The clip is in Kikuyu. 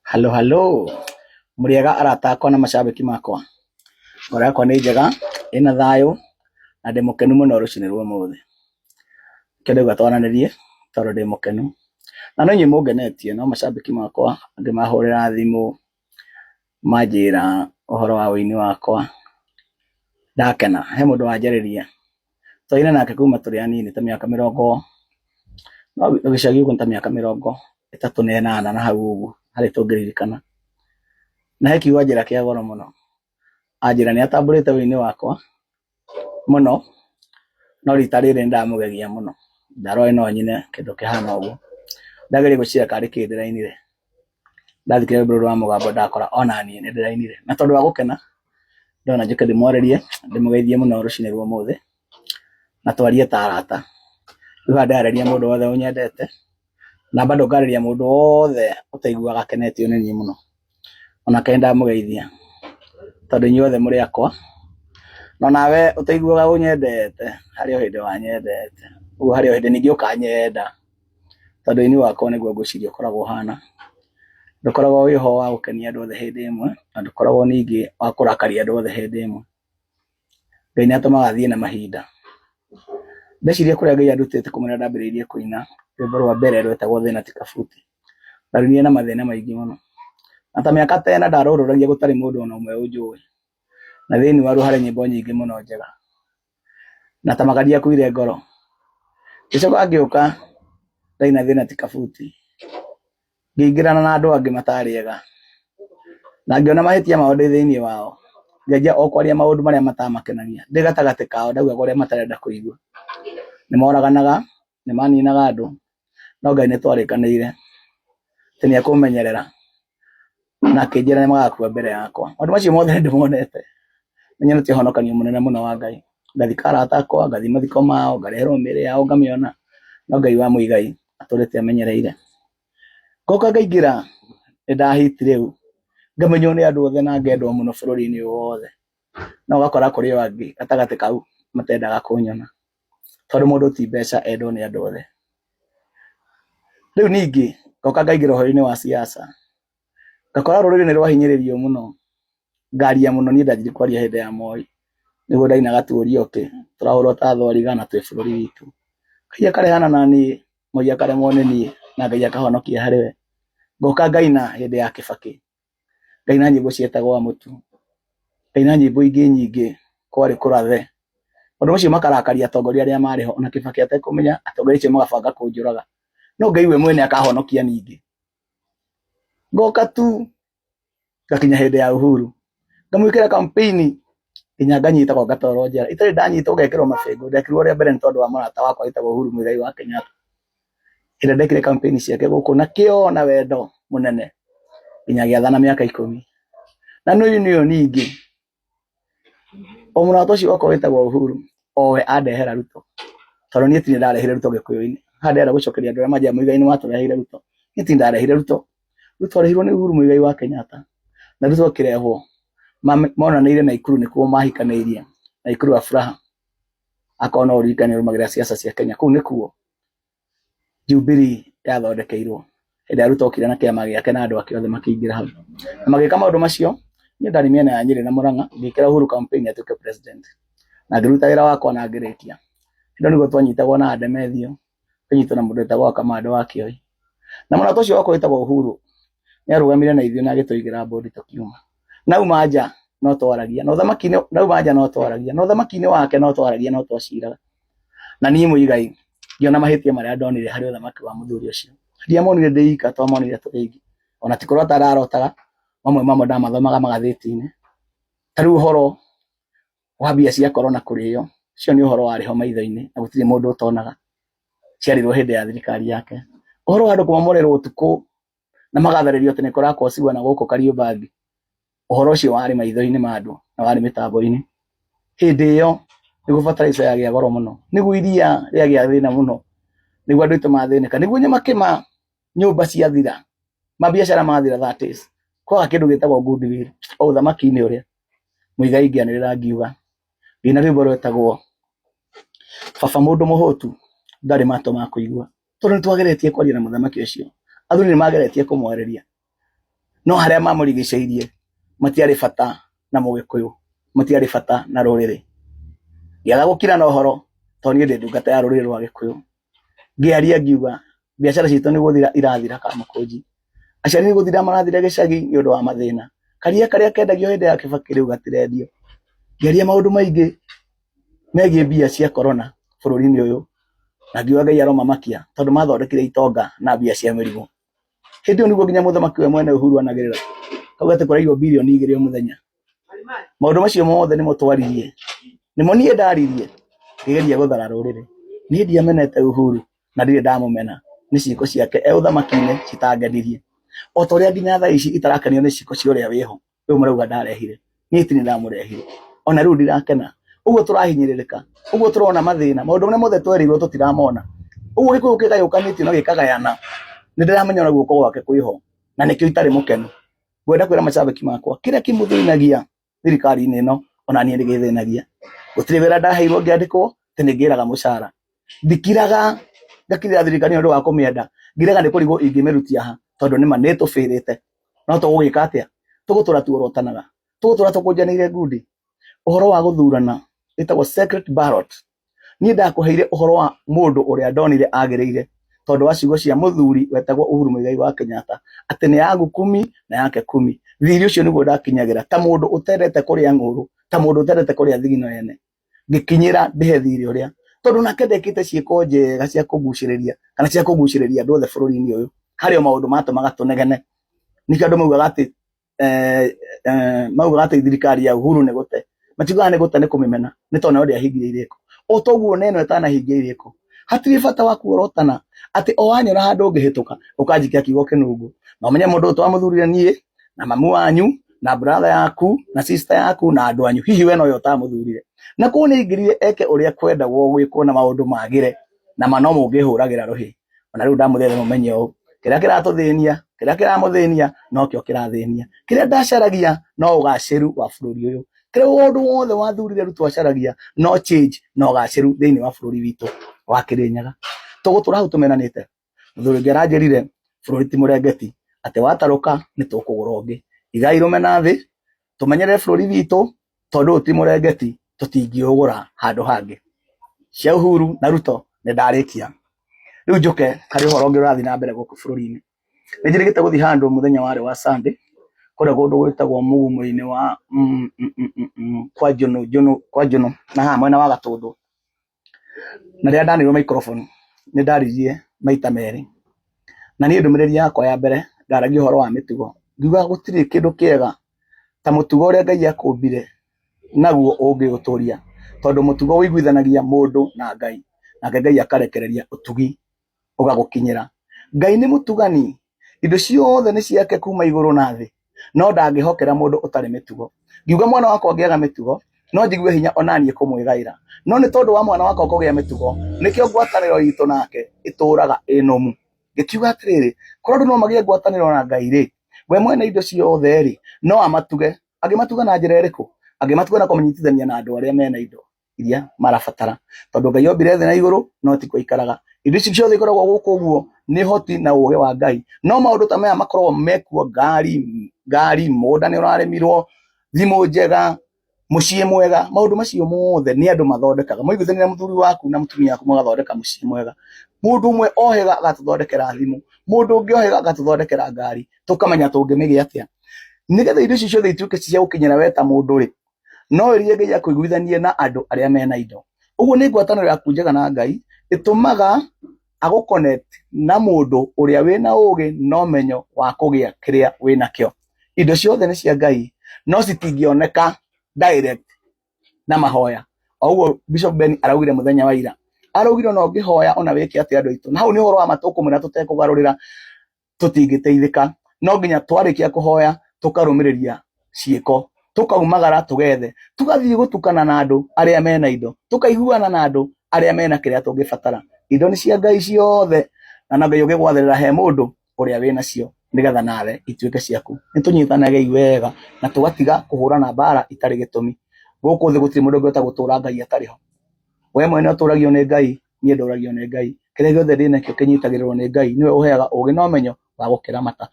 Hallo hallo, mũrĩega arata akwa na macambĩki makwa? Ngoro yakwa nĩ njega, ĩna thayũ na ndĩ mũkenu mũno rũcinĩ rwa ũmũthĩ. Nĩkĩo ndauga twaranĩrie tondũ ndĩ mũkenu. Na no inyuĩ mũngenetie no macambĩki makwa angĩ mahũrĩra thimũ manjĩra ũhoro wa ũini wakwa ndakena. He mũndũ wanjarĩria twaina nake kuma tũrĩ anini ta mĩaka 20, no gĩcagi ũguo nĩ ta mĩaka 38 na hau ũguo harĩ tũngĩririkana. Na he kiugo anjĩra kĩa goro mũno, anjĩra nĩ atambũrĩte ũini wakwa mũno, no rita rĩrĩ nĩ ndamũgegia mũno, ndaroĩ no nyine kĩndũ kĩhana ũguo. Ndageria gwĩciria karĩ kĩ ndĩrainire, ndathikĩrĩria rwĩmbo rũrũ rwa mũgambo ndakora ona niĩ nĩ ndĩrainire. Na tondũ wa gũkena, ndona njũke ndĩmwarĩrie, ndĩmũgeithie mũno rũcinĩ rwa ũmũthĩ, na twarie ta arata. Rĩu haha ndĩrarĩria mũndũ wothe ũnyendete, na bado ngarĩria mũndũ wothe ũtaiguaga akenetio nĩ niĩ mũno. Onake nĩ ndamũgeithia, tondũ inyuothe mũrĩ akwa, na onawe ũtaiguaga ũnyendete, harĩ o hĩndĩ wanyendete, ũguo harĩ o hĩndĩ ningĩ ũkanyenda, tondũ ũini wakwa nĩguo ngwĩciria ũkoragwo ũhana. Ndũkoragwo wĩ ho wa gũkenia andũ othe hĩndĩ ĩmwe, na ndũkoragwo ningĩ wa kũrakaria andũ othe hĩndĩ ĩmwe. Ngai nĩ atũmaga thiĩ na mahinda. Ndeciria kũrĩa Ngai andutĩte kuma rĩrĩa ndambĩrĩirie kũina, rwĩmbo rwa mbere rwetagwo thĩna ti kabuti. Ndarũinire na mathĩna maingĩ mũno. Na ta mĩaka ta ĩna ndarũrũragia gũtarĩ mũndũ ona ũmwe ũnjũĩ. Na thĩinĩ waruo harĩ nyĩmbo nyingĩ mũno njega. Na ta maka ndiakuire ngoro. Ngĩcoka ngĩũka ndaina thĩna ti kabuti. Ngĩingĩrana na andũ angĩ matarĩ ega. Na ngĩona mahĩtia mao ndĩ thĩinĩ wao. Ngĩanjia o kwaria maũndũ marĩa matamakenagia. Ndĩ gatagatĩ kao ndaugaga ũrĩa matarenda kũigua. Nĩ moraganaga, nĩ maninaga andũ, no Ngai nĩ twarĩkanĩire atĩ nĩ ekũmenyerera na akĩnjĩra nĩ magakua mbere yakwa. Maũndũ macio mothe nĩ ndĩmonete. Nĩ nyonete ũhonokanio mũnene mũno wa Ngai. Ngathika arata akwa, ngathiĩ mathiko mao, ngareherwo mĩĩrĩ yao ngamĩona, no Ngai wa Mũigai atũrĩte amenyereire. Ngoka ngaingĩra nĩ nda hit rĩu, ngamenywo nĩ andũ othe na ngendwo mũno bũrũri-inĩ ũyũ wothe. No ũgakora kũrĩ o angĩ gatagatĩ kau matendaga kũnyona, tondũ mũndũ ti mbeca endwo nĩ andũ othe. Rĩu ningĩ ngoka ngaingĩra ũhoro-inĩ wa siasa, ngakora rũrĩrĩ nĩ rwahinyĩrĩrio mũno, ngaria mũno, niĩ ndanjirie kwaria hĩndĩ ya Moi, nĩguo ndainaga tuũrie ũkĩ, tũrahũrwo ta thwariga na twĩ bũrũri witũ. Ngai akarehana na niĩ, Moi akaremwo nĩ niĩ, na Ngai akahonokia harĩ we. Ngoka ngaina hĩndĩ ya Kĩbakĩ, ngaina nyĩmbo cietagwo Amũtu, ngaina nyĩmbo ingĩ nyingĩ, kwarĩ kũrathe. Maũndũ macio makarakaria atongoria arĩa marĩ ho, ona Kĩbakĩ atekũmenya, atongoria acio magabanga kũnjũraga. No Ngai we mwene akahonokia ningĩ. Ngoka tu ngakinya hĩndĩ ya Uhuru, ngamwĩkĩra campaign nginya nganyitagwo ngatwarwo njera. Itarĩ ndanyitwo ngekĩrwo mabĩngũ, ndekĩrirwo rĩa mbere nĩ tondũ wa mũrata wakwa wĩtagwo Uhuru Muigai wa Kenyatta. Hĩndĩ ĩrĩa ndekire campaign ciake gũkũ na kĩo na wendo mũnene nginya agĩathana mĩaka 10. Na nĩ nĩyo ningĩ o mũrata ũcio wakwa wĩtagwo Uhuru owe andehera Ruto, tondũ niĩ tirĩ ndarehire Ruto Gĩkũyũ-inĩ. Haha ndĩrenda gũcokeria andũ arĩa manjĩraga Muigai nĩ watũreheire Ruto. Niĩ tirĩ ndarehire Ruto. Ruto arehirwo nĩ Uhuru Muigai wa Kenyatta. Na Ruto akĩrehwo monanĩire Naikuru nĩkuo mahikanĩirie, Naikuru Afraha. Akorwo no ũririkane ũrũmagĩrĩra siasa cia Kenya, kũu nĩkuo Jubilee yathondekeirwo hĩndĩ ĩrĩa Ruto okire na kĩama gĩake na andũ ake othe makĩingĩra hau. Na magĩka maũndũ macio, niĩ ndarĩ mĩena ya Nyĩrĩ na Mũrang'a, ngĩkĩra Uhuru campaign atuĩke president. Na ngĩruta wĩra wakwa na ngĩrĩkia. Hĩndĩ ĩyo nĩguo twanyitagwo na Ndemethio, tũnyitwo na mũndũ wetagwo Kamande wa Kĩoi. Na mũrata ũcio wakwa wĩtagwo Uhuru, nĩ arũgamire na ithuĩ na agĩtũigĩra bodi tũkiuma. Nauma nja no twaragia, na ũthamaki-inĩ nauma nja no twaragia, na ũthamaki-inĩ wake no twaragia no twaciraga. Na niĩ Mũigai ngĩona mahĩtia marĩa ndonire harĩ ũthamaki wa mũthuri ũcio. Ndiamonire ndĩ ika, twamonire tũrĩ aingĩ. Ona ti kũrota ndarotaga, mamwe mamo ndamathomaga magathĩti-inĩ. Ta rĩu ũhoro wa mbia cia corona kũrĩo, ũcio nĩ ũhoro warĩ ho maitho-inĩ na gũtirĩ mũndũ ũtonaga. Ciarĩirwo hĩndĩ ya thirikari yake. Ũhoro wa andũ kũmomorerwo ũtukũ na magatharĩrio atĩ nĩ kũrakwo sewer na gũkũ Kariobangi, ũhoro ũcio warĩ maitho-inĩ ma andũ na warĩ mĩtambo-inĩ. Hĩndĩ ĩyo nĩguo fertilizer yagĩa goro mũno, nĩguo iria rĩagĩa thĩna mũno, nĩguo andũ aitũ mathĩnĩka, nĩguo nyamakĩma nyũmba ciathira, mabiacara mathira that is, kwaga kĩndũ gĩtagwo goodwill o ũthamaki-inĩ ũrĩa. Muigai ngĩanĩrĩra ngiuga, ngĩina rwĩmbo rwetagwo baba mũndũ mũhũtu ndarĩ matũ ma kũigua. Tondũ nĩ twageretie kwaria na mũthamaki ũcio, athuri nĩ mageretie kũmwarĩria. No harĩa mamũrigicĩirie matiarĩ bata na mũgĩkũyũ, matiarĩ bata na rũrĩrĩ. Ngĩaga gũkira na ũhoro tondũ niĩ ndĩ ndungata ya rũrĩrĩ rwa gĩkũyũ. Ngĩaria ngiuga biacara citũ nĩ gũthira irathira Kamũkũnji, aciari nĩ gũthira marathira gĩcagi nĩ ũndũ wa mathĩna, karia karĩa kendagio hĩndĩ ya Kibaki rĩu gatirendio. Ngĩaria maũndũ maingĩ megiĩ mbia cia corona bũrũri-inĩ ũyũ na ngiuga Ngai aromamakia tondũ mathondekire itonga na mbia cia mĩrimũ. Hĩndĩ ĩyo nĩguo nginya mũthamaki we mwene Uhuru anagĩrĩra kauga atĩ kũraiywo 2 bilioni o mũthenya. Maũndũ macio mothe nĩmo twaririe, nĩmo niĩ ndaririe ngĩgeria gũthara rũrĩrĩ. Niĩ ndiamenete Uhuru na ndirĩ ndamũmena, nĩ ciĩko ciake e ũthamaki-inĩ citangenirie. O ta ũrĩa nginya thaa ici itarakenio nĩ ciĩko cia ũrĩa wĩho, ũyũ mũrauga ndarehire, niĩ tini ndamũrehire, ona rĩu ndirakena. Ũguo tũrahinyĩrĩrĩka, ũguo tũrona mathĩna, maũndũ marĩa mothe twerirwo tũtiramona. Ũguo gĩkũyũ kĩgayũkanĩtio na gĩkagayana, nĩ ndĩramenya ona guoko gwake kwĩho, na nĩkĩo itarĩ mũkenu. Ngwenda kwĩra macambĩki makwa, kĩrĩa kĩmũthĩnagia thirikari-inĩ ĩno, ona niĩ nĩ gĩthĩnagia. Gũtirĩ wĩra ndaheirwo ngĩandĩkwo, atĩ nĩ ngĩraga mũcara. Ndikiraga ngakirĩra thirikari nĩ ũndũ wa kũmĩenda, ngiraga nĩ kũrigwo ingĩmĩrutia ha, tondũ nĩma nĩ ĩtũbĩrĩte. No tũgũgĩka atĩa? Tũgũtũra tuorotanaga, tũgũtũra tũkũnjanĩire ngundi. Ũhoro wa gũthurana ĩtagwo secret ballot. Niĩ ndakũheire ũhoro wa mũndũ ũrĩa ndonire agĩrĩire tondũ wa ciugo cia mũthuri wetagwo Uhuru Muigai wa Kenyatta atĩ nĩ yangu kumi na yake kumi. Thiri ũcio nĩguo ndakinyagĩra ta mũndũ ũtendete kũrĩa ng'ũrũ, ta mũndũ ũtendete kũrĩa thigino ene. Ngĩkinyĩra ndĩhe thirĩ ũrĩa tondũ nake ndekĩte ciĩko njega cia kũgucĩrĩria kana cia kũgucĩrĩria andũ othe bũrũri-inĩ ũyũ. Harĩ o maũndũ matũmaga tũnegene. Nĩkĩo andũ maugaga atĩ maugaga atĩ thirikari ya Uhuru nĩ gũte. Matiugaga nĩ gũte nĩ kũmĩmena, nĩ tondũ nayo ndĩahingirie irĩko. O toguo na ĩno ĩtanahingia irĩko. Hatirĩ bata wa kuorotana atĩ o wanyona handũ ngĩhĩtũka ũkanjikia kiugo kĩnungu. Na ũmenye mũndũ ũyũ twamũthurire niĩ na mamu wanyu na brother yaku na sister yaku na andũ anyu, hihi we nowe ũtamũthurire. Na koguo nĩ aingĩrire eke ũrĩa kwendagwo gwĩkwo na maũndũ magĩre na ma no mũngĩhũragĩra rũhĩ. Ona rĩu ndamũthaitha mũmenye ũũ, kĩrĩa kĩratũthĩnia, kĩrĩa kĩramũthĩnia nokĩo kĩrathĩnia. Kĩrĩa ndacaragia no ũgacĩru wa bũrũri ũyũ. Kĩrĩa ũndũ wothe wathurire Ruto acaragia no change na ũgacĩru thĩinĩ wa bũrũri witũ wa Kĩrĩnyaga. Tũgũtũra hau tũmenanĩte. Mũthuri ũngĩ aranjĩrire bũrũri ti mũrengeti, atĩ watarũka nĩ tũkũgũra ũngĩ. Igai rũmena thĩ, tũmenyerere bũrũri witũ tondũ ũyũ ti mũrengeti, tũtingĩũgũra handũ hangĩ. Cia Uhuru na Ruto nĩ ndarĩkia. Rĩu njũke harĩ ũhoro ũngĩ ũrathiĩ na mbere gũkũ bũrũri-inĩ. Nĩ njĩrĩgĩte gũthiĩ handũ mũthenya warĩ wa Sunday, kũrĩa kũndũ gwĩtagwo mũgumo-inĩ wa kwa Njũnũ, Njũnũ, kwa Njũnũ na haha mwena wa Gatũndũ. Na rĩrĩa ndaneirwo microphone nĩ ndaririe maita merĩ. Na niĩ ndũmĩrĩri yakwa ya mbere ndaragia ũhoro wa mĩtugo. Ngiuga gũtirĩ kĩndũ kĩega ta mũtugo ũrĩa Ngai akũmbire naguo ũngĩũtũria. Tondũ mũtugo ũiguithanagia mũndũ na Ngai, nake Ngai akarekereria ũtugi ũgagũkinyĩra. Ngai nĩ mũtugani, indo ciothe nĩ ciake kuma igũrũ na thĩ, no ndangĩhokera mũndũ ũtarĩ mĩtugo. Ngiuga mwana wakwa angĩaga mĩtugo, no njigue hinya onaniĩ kũmwĩgaĩra. No nĩ tondũ wa mwana wakwa kũgĩa mĩtugo, nĩkĩo ngwatanĩro itũ nake ĩtũraga ĩ nũmu. Ngĩkiuga atĩrĩrĩ, korwo andũ no magĩe ngwatanĩro na Ngai rĩ, we mwene indo ciothe rĩ, no amatuge. Angĩmatuga na njĩra ĩrĩkũ? Angĩmatuga na kũmanyitithania na andũ arĩa mena indo iria marabatara. Tondũ Ngai ombire thĩ na igũrũ, no tikuo aikaraga. Indo ici ciothe ikoragwo gũkũ ũguo nĩ ũhoti na ũgĩ wa Ngai. No maũndũ ta maya makoragwo mekuo, ngari, mũgũnda nĩ ũrarĩmirwo, thimũ njega, mũciĩ mwega, maũndũ macio mothe nĩ andũ mathondekaga. Mwaiguithania na mũthuri waku na mũtumia waku mũgathondeka mũciĩ mwega. Mũndũ ũmwe ohĩga agatũthondekera thimũ, mũndũ ũngĩ ohĩga agatũthondekera ngari, tũkamenya tũngĩmĩgĩa atĩa. Nĩgetha indo icio ciothe ituĩke cia gũkinyĩra we ta mũndũ rĩ, no wĩrire Ngai akũiguithanie na andũ arĩa mena indo. Ũguo nĩ ngwatanĩro yaku njega na Ngai ĩtũmaga agũ connect na mũndũ ũrĩa wĩna ũgĩ na ũmenyo wa kũgĩa kĩrĩa wĩnakĩo. Indo ciothe nĩ cia Ngai no citingĩoneka direct na mahoya. O ũguo Bishop Ben araugire mũthenya wa ira. Araugire ona ũngĩhoya ona wĩke atĩa andũ aitũ. Na hau nĩ ũhoro wa ma tũkũmwĩra tũtekũgarũrĩra tũtingĩteithĩka. No nginya twarĩkia kũhoya tũkarũmĩrĩria ciĩko, tũkaumagara tũgethe, tũgathiĩ gũtukana na andũ arĩa mena indo, tũkaiguana na andũ arĩa mena kĩrĩa tũngĩbatara. Indo nĩ cia Ngai ciothe, na no Ngai ũngĩgwathĩrĩra he mũndũ ũrĩa wĩnacio nĩgetha nawe ituĩke ciaku. Nĩ tũnyitanagei wega na tũgatiga kũhũrana mbara itarĩ gĩtũmi. Gũkũ thĩ gũtirĩ mũndũ ũngĩhota gũtũra Ngai atarĩ ho. We mwene ũtũragio nĩ Ngai, niĩ ndũragio nĩ Ngai. Kĩrĩa gĩothe ndĩnakĩo kĩnyitagĩrĩrwo nĩ Ngai, nĩwe ũheaga ũgĩ na ũmenyo wa gũkĩramata.